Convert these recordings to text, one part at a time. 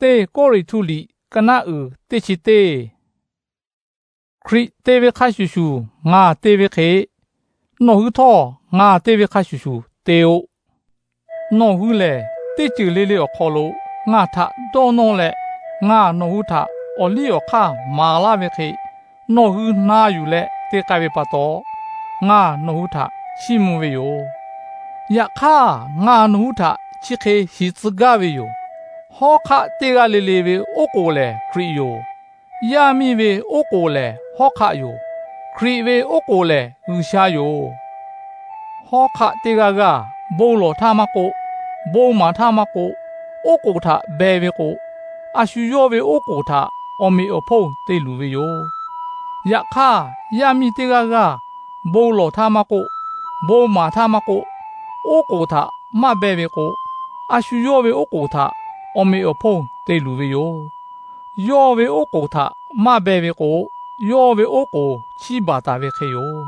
Teˇ Kawˇrenˍhtuˆ liꞈ ka naˆ uiˍ teˇ chi teˇ. Hkriꞈ te ve hk'a shuˍ shuˍ ngaˬ te ve hk'e, nawˬ hui htawˇ ngaˬ te ve hk'a shuˍ shuˍ te-o. Nawˬ hui lehˬ, teˇ ceuˬ le le awˬ hk'aw lo ngaˬ htaꞈ dawˇ nawˇ leh, ngaˬ nawˬ hui htaꞈ awˬ liˇ awˬ hk'aˇ maˍ laˇ ve hk'e, nawˬ hui na yuˬ leh te k'ai ve pa taw, ngaˬ nawˬ hui htaꞈ chiˇ mvuh ve yoˬ. Yaꞈ hk'aˇ, ngaˬ nawˬ hui htaꞈ chi hk'e shiˍ tcuh gaˇ ve yoˬ. Hawˉ hk'aˆ teˇ g'aˇ le le ve oˉ k'oˍ lehˬ Hkriꞈ yoˬ. Yaˇ miˇ ve oˉ k'oˍ lehˬ hawˉ hk'aˆ yoˬ. Hkriꞈ ve oˉ k'oˍ lehˬ G'uiˬsha yoˬ. Hawˉ hk'aˆ teˇ g'aˇ g'aˇ bon lawˬ htaˇ maˇ k'oˆ, bon maˍ htaˇ maˇ k'oˆ, oˉ k'oˍ htaꞈ beh ve k'o, a shu yawˇ ve oˉ k'oˍ htaꞈ awˬ meꞈ awˬ hponˇ te luˬ ve yoˬ. Yaꞈ hk'aˇ, yaˇ miˇ teˇ g'aˇ g'aˇ bon lawˬ htaˇ maˇ k'oˆ, bon maˍ htaˇ maˇ k'oˆ, oˉ k'oˍ htaꞈ maˇ beh ve k'o, a shu yawˇ ve oˉ k'oˍ htaꞈ awˬ meꞈ awˬ hponˇ te luˬ ve yoˬ. Yawˇ ve oˉ k'oˍ htaꞈ maˇ beh ve k'o, yawˇ ve oˉ k'oˍ chiˇ baˬ taˍ ve hk'e yoˬ.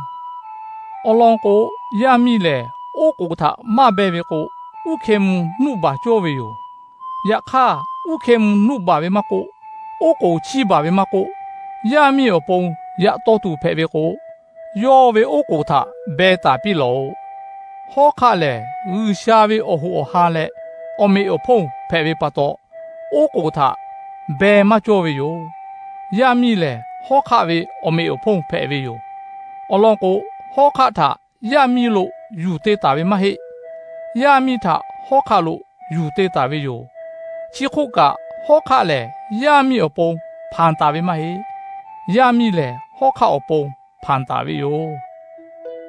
Awˬ lawn k'o, yaˇ miˇ lehˬ oˉ k'oˍ htaꞈ maˇ beh ve k'o, uˉ hkeh mvuh nuˆ baˬ cawˇ ve yoˬ. Yaꞈ hk'aˇ, uˉ hkeh mvuh nuˆ baˬ ve maˇ k'oˆ, oˉ k'oˍ chiˇ baˬ ve maˇ k'oˆ, yaˇ miˇ awˬ pon yaꞈ taw tuˬ hpehꞈ ve k'o, yawˇ ve oˉ k'oˍ htaꞈ beh taˍ piˇ lawˬ-oꞈ. Hawˉ hk'aˆ lehˬ, G'uiˬsha ve awˬ hoꞈ awˬ ha leh awˬ meꞈ awˬ hponˇ hpehꞈ ve pa taw, oˉ k'oˍ htaꞈ beh maˇ cawˇ ve yoˬ. Yaˇ miˇ lehˬ, hawˉ hk'aˆ ve awˬ meꞈ awˬ hponˇ hpehꞈ ve yoˬ. Awˬ lawn k'o, hawˉ hk'aˆ htaꞈ yaˇ miˇ lo yuˬ te taˍ ve maˇ heˆ. Yaˇ miˇ htaꞈ hawˉ hk'aˆ lo yuˬ te taˍ ve yoˬ. Chi hk'oˆ kaꞈ, hawˉ hk'aˆ lehˬ yaˇ miˇ awˬ pon hpanˍ taˍ ve maˇ heˆ. Yaˇ miˇ lehˬ, hawˉ hk'aˆ awˬ pon hpanˍ taˍ ve yoˬ.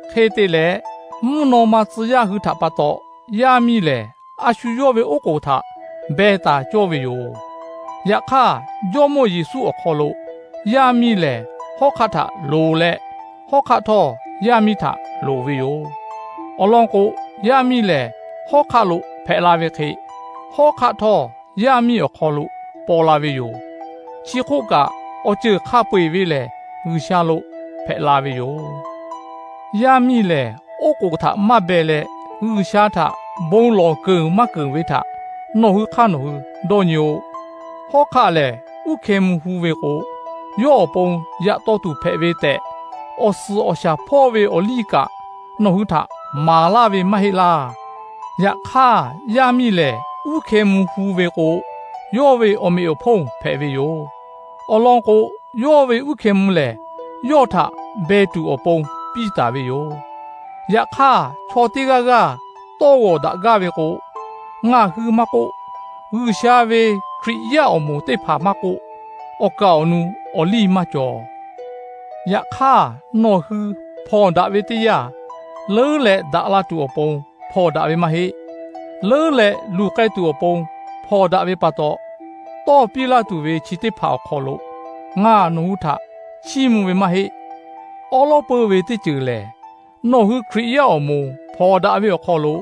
Hk'e te leh, mvuhˇ naw ma tcuh yaˇ hui htaꞈ pa taw, yaˇ miˇ lehˬ a shu yawˇ ve oˉ k'oˍ htaꞈ beh taˍ cawˇ ve yoˬ. Yaꞈ hk'aˇ, Jawˇmawˇ Yeˍsuˆ awˬ hk'aw lo yaˇ miˇ lehˬ hawˉ hk'aˆ htaꞈ loˍ leh, hawˉ hk'aˆ htawˇ yaˇ miˇ htaꞈ loˍ ve yoˬ. Awˬ lawn k'o, yaˇ miˇ lehˬ hawˉ hk'aˆ lo hpehꞈ la ve hk'e, hawˉ hk'aˆ htawˇ yaˇ miˇ awˬ hk'aw lo paw la ve yoˬ. Chi hk'oˆ kaꞈ, awˬ ceuˬ hk'a peu-eˬ ve lehˬ G'uiˬsha lo hpehꞈ la ve yoˬ. Yaˇ miˇ lehˬ, oˉ k'oˍ htaꞈ maˇ beh leh, G'uiˬsha htaꞈ bon lawˬ keunˍ maˇ keunˍ ve htaꞈ nawˬ hui hk'aˇ nawˬ hui dawˇ nyi-oˆ. Hawˉ hk'aˆ lehˬ, uˉ hkeh mvuh hu ve k'o, yawˇ awˬ pon yaꞈ taw tuˬ hpehꞈ ve tehꞈ, awˬ suhˍ awˬ shaˍ hpawˇ ve awˬ liˇ kaꞈ nawˬ hui htaꞈ maˍ laˇ ve maˇ heˆ laˇ. Yaꞈ hk'aˇ, yaˇ miˇ lehˬ uˉ hkeh mvuh hu ve k'o, yawˇ ve awˬ meꞈ awˬ hponˇ hpehꞈ ve yoˬ. Awˬ lawn k'o, yawˇ ve uˉ hkeh mvuh lehˬ, yawˇ htaꞈ beh tuˬ awˬ pon piˇ taˍ ve yoˬ. Yaꞈ hk'aˇ, chaw teˇ g'aˇ g'aˇ tawˇ g'awˬ daꞈ gaˇ ve k'o, ngaˬ hui maˇ k'oˆ, G'uiˬsha ve Hkriꞈ yaˇ awˬ moˍ teˇ hpaˍ maˇ k'oˆ, awˬ kaˍ awˬ nu awˬ liˇ maˇ cawˬ. Yaꞈ hk'aˇ, nawˬ hui hpawnˬ daꞈ ve teˇ yanˇ, leuˉ leh daꞈ la tuˬ awˬ pon hpawnˬ daꞈ ve maˇ heˆ. Leuˉ leh luˬ k'ai tuˬ awˬ pon hpawnˬ daꞈ ve pa taw, tawˇ piˇ laˇ tuˬ ve chi teˇ hpaˍ awˬ hk'aw lo ngaˬ nawˬ hui htaꞈ chiˇ mvuh ve maˇ heˆ. Awˉ lawˉ peuˇ ve teˇ ceuˬ lehˬ, nawˬ hui Hkriꞈ yaˇ awˬ moˍ hpawnˬ daꞈ ve awˬ hk'aw lo,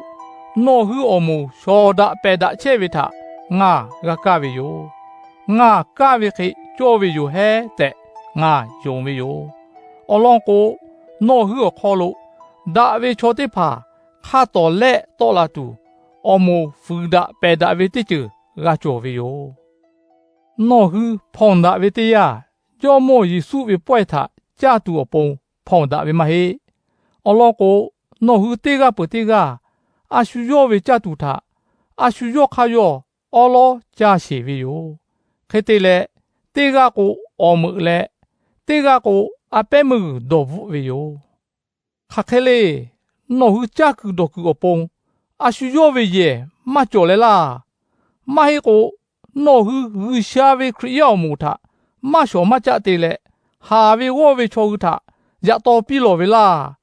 nawˬ hui awˬ moˍ shawˍ daꞈ pehˬ daꞈ chehˇ ve htaꞈ ngaˬ g'a kaˇ ve yoˬ. Ngaˬ kaˇ ve hk'e cawˇ ve yoˬ hehˉ tehꞈ ngaˬ yonˍ ve yoˬ. Awˬ lawn k'o, nawˬ hui awˬ hk'aw lo daꞈ ve chaw teˇ hpaˍ hk'a tawˍ lehˆ tawˆ la tuˬ, awˬ moˍ fuiˍ daꞈ pehˬ daꞈ ve teˇ ceuˬ g'a cawˬ ve yoˬ. Nawˬ hui hpawnˬ daꞈ ve teˇ yanˇ, Jawˇmawˇ Yeˍsuˆ ve pawehˇ htaꞈ caˇ tuˬ awˬ pon hpawnˬ daꞈ ve maˇ heˆ. Awˬ lawn k'o, nawˬ hui teˇ g'aˇ peuˬ teˇ g'aˇ a shu yawˇ ve caˇ tuˬ htaꞈ a shu yawˇ hk'aˇ yawˇ awˉ lawˉ caˇ sheˍ ve yoˬ. Hk'e te leh, teˇ g'aˇ k'o awˬ meuꞈ leh, teˇ g'aˇ k'o a pehˉ meuˇ g'uiˬ dawˬ bvuhˆ ve yoˬ. Hk'aˬ hk'e le, nawˬ hui caˇ kuiˬ dawˬ kuiˬ awˬ pon a shu yawˇ ve yehˬ maˇ cawˬ leh laˇ. Maˇ heˆ k'o, nawˬ hui G'uiˬsha ve Hkriꞈ yaˇ awˬ moˍ htaꞈ maˇ shawˍ maˇ caˆ te leh, haˍ ve g'awˇ ve chaw hui htaꞈ yaꞈ taw piˇ lawˬ ve laˇ.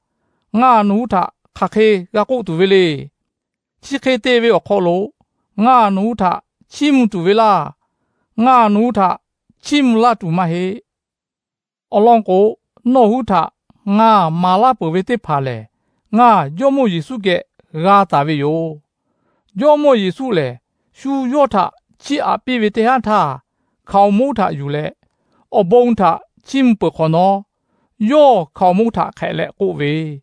Ngaˬ nawˬ hui htaꞈ hk'aˬ hk'e g'a k'oˆ tuˬ ve le. Chi hk'e te ve awˬ hk'aw lo ngaˬ nawˬ hui htaꞈ chiˇ mvuh tuˬ ve laˇ. Ngaˬ nawˬ hui htaꞈ chiˇ mvuh laˇ tuˬ maˇ heˆ. Awˬ lawn k'o, nawˬ hui htaꞈ ngaˬ maˍ laˇ peuˬ ve teˇ hpaˍ lehˬ, ngaˬ Jawˇmawˇ Yeˍsuˆ geh g'a taˍ ve yoˬ. Jawˇmawˇ Yeˍsuˆ lehˬ, shu yawˇ htaꞈ chiˇ aꞈ piˇ ve teˇ haˉ htaˇ, hkaoˍmonˇ htaꞈ yuˬ leh awˬ bon htaꞈ chiˇ mvuh peuˬ hk'awꞈ nawˉ, yawˇ hkaoˍmonˇ htaꞈ hk'ehꞈ leh k'oˆ ve,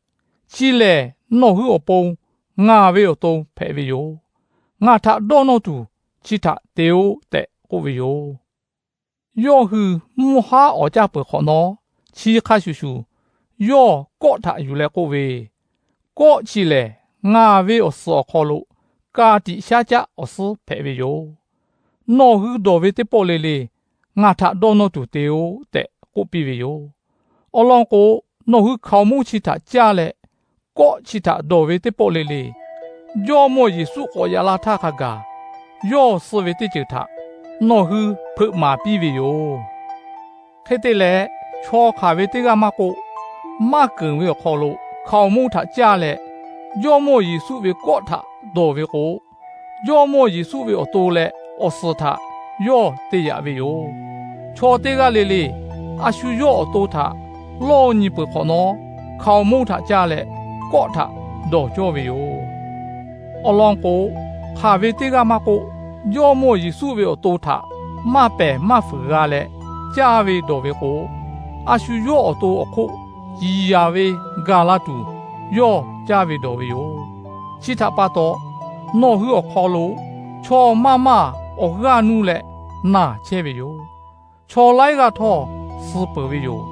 Chi lehˬ nawˬ hui awˬ pon ngaˬ ve awˬ to hpehꞈ ve yoˬ. Ngaˬ htaꞈ dawˇ nawˇ tuˬ chi htaꞈ te-oˆ tehꞈ k'oˆ ve yoˬ. Yawˇ hui mvuhˇ haˉ awˍ caˇ peuˬ hk'awꞈ nawˉ, chi hk'a shuˍ shuˍ yawˇ kawˆ htaꞈ yuˬ leh k'oˆ ve, Kawˆ chi lehˬ, ngaˬ ve awˬ suhˍ awˬ hk'aw lo ka tiꞈ shaˉ caˆ awˬ suhˉ hpehꞈ ve yoˬ. Nawˬ hui dawˬ ve teˇ pawˆ le le ngaˬ htaꞈ dawˇ nawˇ tuˬ te-oˆ tehꞈ k'oˆ piˇ ve yoˬ. Awˬ lawn k'o, nawˬ hui hkaoˍmonˇ chi htaꞈ caˇ leh kawˆ chi htaꞈ dawˬ ve teˇ pawˆ le le, Jawˇ mawˇ Yeˍsuˆ k'awꞈ yaꞈ la htaˇ hk'a gaˬ, yawˇ suh ve teˇ ceuˬ htaꞈ nawˬ hui hpeuꞈ maˍ piˇ ve yoˬ. Hk'e te leh, chaw hk'aˬ ve teˇ g'aˇ maˇ k'oˆ, maˇ keunˍ ve awˬ hk'aw lo hkaoˍmonˇ htaꞈ caˇ leh, Jawˇ mawˇ Yeˍsuˆ ve kawˆ htaꞈ dawˬ ve k'o, Jawˇ mawˇ Yeˍsuˆ ve awˬ to leh awˬ suhˍ htaꞈ yawˇ te yaꞈ ve yoˬ. Chaw teˇ g'aˇ le le a shu yawˇ awˬ to htaꞈ lawˇ nyi peuˬ hk'awꞈ nawˉ, hkaoˍmonˇ htaꞈ caˇ leh kawˆ htaꞈ dawˬ cawˇ ve yoˬ. Awˬ lawn k'o, hk'aˬ ve teˇ g'aˇ maˇ k'oˆ, Jawˇ mawˇ Yeˍsuˆ ve awˬ to htaꞈ maˇ pehˬ maˇ fuiˍ g'a leh caˇ ve dawˬ ve k'o, a shu yawˇ awˬ to awˬ hk'oˆ ciˍ yanˍ ve gaˬ la tuˬ yawˇ caˇ ve dawˬ ve yoˬ. Chi htaꞈ pa taw, nawˬ hui awˬ hk'aw lo chaw maˇ maˇ awˬ g'aˇ nuˇ leh naˬ chehˇ ve yoˬ. Chaw laiˉ g'aˇ htawˇ suh peuˬ ve yoˬ.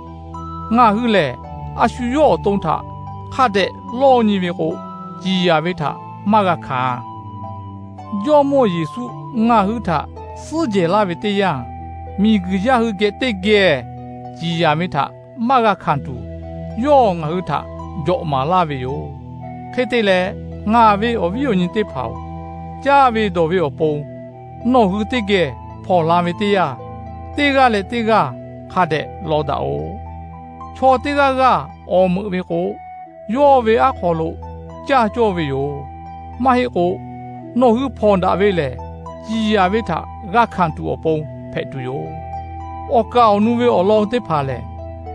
Ngaˬ hui lehˬ, a shu yawˇ awˬ to htaꞈ hk'a dehꞈ lawˇ nyi ve k'o, ciˍ yanˍ ve htaꞈ maˇ g'a hkanˍ. Jawˇ mawˇ Yeˍsuˆ ngaˬ hui htaꞈ suhˉ jehˬ laˇ ve teˇ yanˇ, miˬguiˬ yaˇ hui geh teˇ geh ciˍ yanˍ ve htaꞈ maˇ g'a hkanˍ tuˬ, yawˇ ngaˬ hui htaꞈ jawꞈ maˍ laˇ ve yoˬ. Hk'e te leh, ngaˬ ve awˬ viˉ awˬ nyi teˇ hpaˍ-oˬ, caˇ ve dawˬ ve awˬ pon nawˬ hui teˇ geh hpawnˬ la ve teˇ yanˇ, teˇ g'aˇ leh teˇ g'aˇ hk'a dehꞈ law daꞈ-oꞈ. Chaw teˇ g'aˇ g'aˇ awˬ meuꞈ ve k'o, yawˇ ve aˉ hk'aw lo caˇ cawˇ ve yoˬ. Maˇ heˆ k'o, nawˬ hui hpawnˬ daꞈ ve lehˬ, ciˍ yanˍ ve htaꞈ g'a hkanˍ tuˬ awˬ pon hpehꞈ tuˬ yoˬ. Awˬ kaˍ awˬ nu ve awˬ lawn teˇ hpaˍ lehˬ,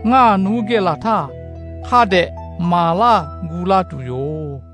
ngaˬ nawˬ hui geh laˬ htaˇ hk'a dehꞈ maˍ laˇ gu laˇ tuˬ yoˬ.